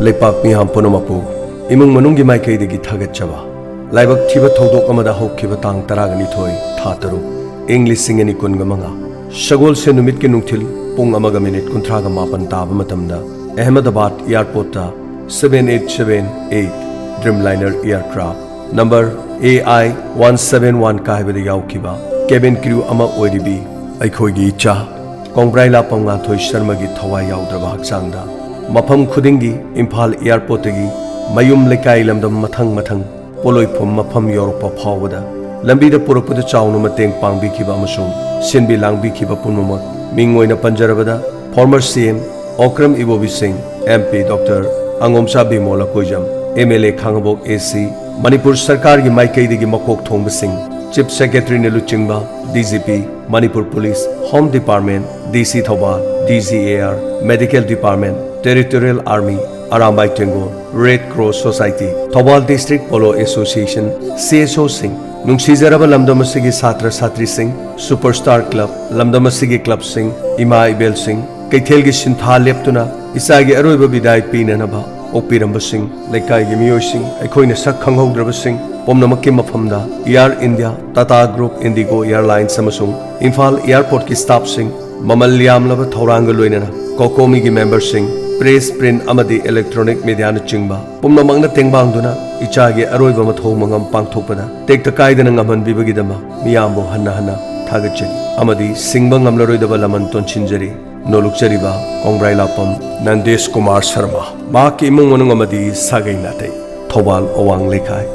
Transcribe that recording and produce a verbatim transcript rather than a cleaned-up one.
ꯂꯩꯄꯥꯛ ꯃꯤꯌꯥꯝ ꯄꯨꯝꯅꯃꯛꯄꯨ ꯏꯃꯨꯡ ꯃꯅꯨꯡꯒꯤ ꯃꯥꯏꯀꯩꯗꯒꯤ ꯊꯥꯒꯠꯆꯕ꯫ ꯂꯥꯏꯕꯛ ꯊꯤꯕ ꯊꯧꯗꯣꯛ ꯑꯃꯗ ꯍꯧꯈꯤꯕ ꯇꯥꯡ ꯇꯔꯥꯅꯤꯊꯣꯏ, ꯊꯥ ꯇꯔꯨꯛ, ꯏꯪ ꯂꯤꯁꯤꯡ ꯑꯅꯤ ꯀꯨꯟꯃꯉꯥ, ꯁꯒꯣꯜꯁꯦꯟ ꯅꯨꯃꯤꯠꯀꯤ ꯅꯨꯡꯊꯤꯜ ꯄꯨꯡ ꯑꯃꯒ ꯃꯤꯅꯤꯠ ꯀꯨꯟꯊ꯭ꯔꯥꯒ ꯃꯥꯄꯟ ꯇꯥꯕ ꯃꯇꯝꯗ Ahmedabad airportꯇ seven eight seven eight Dreamliner aircraft number A I one seven one ꯀꯥꯏꯕꯗ ꯌꯥꯎꯈꯤꯕ cabin crew ꯑꯃ ꯑꯣꯏꯔꯤꯕꯤ ꯑꯩꯈꯣꯏꯒꯤ ꯏꯆꯥ ꯀꯣꯡꯕ꯭ꯔꯥꯏ ꯂꯥꯄꯝ ꯉꯥꯟꯊꯣꯏ ꯁꯔꯃꯒꯤ ꯊꯋꯥꯏ ꯌꯥꯎꯗ꯭ꯔꯕ ꯍꯛꯆꯥꯡꯗ ꯃꯐꯝ ꯈꯨꯗꯤꯡꯒꯤ ꯏꯝꯐꯥꯜ airportꯇꯒꯤ ꯃꯌꯨꯝ ꯂꯩꯀꯥꯏ ꯂꯝꯗꯝ ꯃꯊꯪ ꯃꯊꯪ ꯄꯣꯂꯣꯏꯐꯝ ꯃꯐꯝ ꯌꯧꯔꯛꯄ ꯐꯥꯎꯕꯗ ꯂꯝꯕꯤꯗ ꯄꯨꯔꯛꯄꯗ ꯆꯥꯎꯅ ꯃꯇꯦꯡ ꯄꯥꯡꯕꯤꯈꯤꯕ ꯑꯃꯁꯨꯡ ꯁꯤꯟꯕꯤ ꯂꯥꯡꯕꯤꯈꯤꯕ ꯄꯨꯝꯅꯃꯛ, ꯃꯤꯡ ꯑꯣꯏꯅ ꯄꯟꯖꯔꯕꯗ former C M ꯑꯣꯀ꯭ꯔꯝ ꯏꯕꯣꯕꯤ ꯁꯤꯡ, M P Doctor ꯑꯉꯣꯝꯆꯥ Bimol Akoijam, M L A Khangabok A C, Manipur ꯁꯔꯀꯥꯔꯒꯤ ꯃꯥꯏꯀꯩꯗꯒꯤ ꯃꯀꯣꯛ ꯊꯣꯡꯕꯁꯤꯡ, Chief Secretaryꯅ ꯂꯨꯆꯤꯡꯕ D G P, Manipur Police, Home Department, D C Thoubal, D G A R, Medical Department, Territorial Army, Arambai ꯇꯦꯡꯒꯣꯜ, Red Cross Society, Thoubal District Polo Association, C S Oꯁꯤꯡ, ꯅꯨꯡꯁꯤꯖꯔꯕ ꯂꯝꯗꯝ ꯑꯁꯤꯒꯤ ꯁꯥꯇ꯭ꯔ ꯁꯥꯇ꯭ꯔꯤꯁꯤꯡ, Superstar Club, ꯂꯝꯗꯝ ꯑꯁꯤꯒꯤ clubꯁꯤꯡ, ꯏꯃꯥ ꯏꯕꯦꯜꯁꯤꯡ, ꯀꯩꯊꯦꯜꯒꯤ ꯁꯤꯟꯊꯥ ꯂꯦꯞꯇꯨꯅ ꯏꯆꯥꯒꯤ ꯑꯔꯣꯏꯕ ꯕꯤꯗꯥꯏ ꯄꯤꯅꯅꯕ ꯑꯣꯛꯄꯤꯔꯝꯕꯁꯤꯡ, ꯂꯩꯀꯥꯏꯒꯤ ꯃꯤꯑꯣꯏꯁꯤꯡ, ꯑꯩꯈꯣꯏꯅ ꯁꯛ ꯈꯪꯍꯧꯗ꯭ꯔꯕꯁꯤꯡ ꯄꯨꯝꯅꯃꯛꯀꯤ ꯃꯐꯝꯗ Air India, Tata Group, Indigo Airlines ꯑꯃꯁꯨꯡ ꯏꯝꯐꯥꯜ airportꯀꯤ staffꯁꯤꯡ, ꯃꯃꯜ ꯌꯥꯝꯂꯕ ꯊꯧꯔꯥꯡꯒ ꯂꯣꯏꯅꯅ COCOMIꯒꯤ memberꯁꯤꯡ, press, print ꯑꯃꯗꯤ electronic mediaꯅꯆꯤꯡꯕ ꯄꯨꯝꯅꯃꯛꯅ ꯇꯦꯡꯕꯥꯡꯗꯨꯅ ꯏꯆꯥꯒꯤ ꯑꯔꯣꯏꯕ ꯃꯊꯧ ꯃꯉꯝ ꯄꯥꯡꯊꯣꯛꯄꯗ ꯇꯦꯛꯇ ꯀꯥꯏꯗꯅ ꯉꯝꯍꯟꯕꯤꯕꯒꯤꯗꯃꯛ ꯃꯤꯌꯥꯝꯕꯨ ꯍꯟꯅ ꯍꯟꯅ ꯊꯥꯒꯠꯆꯔꯤ ꯑꯃꯗꯤ ꯁꯤꯡꯕ ꯉꯝꯂꯔꯣꯏꯗꯕ ꯂꯃꯟ ꯇꯣꯟꯁꯤꯟꯖꯔꯤ꯫ ꯅꯣꯂꯨꯛꯆꯔꯤꯕ ꯀꯣꯡꯕ꯭ꯔꯥꯏ ꯂꯥꯄꯝ ꯅꯟꯗꯦꯁ ꯀꯨꯃꯥꯔ ꯁꯔꯃ, ꯃꯍꯥꯛꯀꯤ ꯏꯃꯨꯡ ꯃꯅꯨꯡ ꯑꯃꯗꯤ ꯁꯥꯒꯩ ꯅꯥꯇꯩ꯫ ꯊꯧꯕꯥꯜ ꯑꯋꯥꯡ ꯂꯩꯀꯥꯏ꯫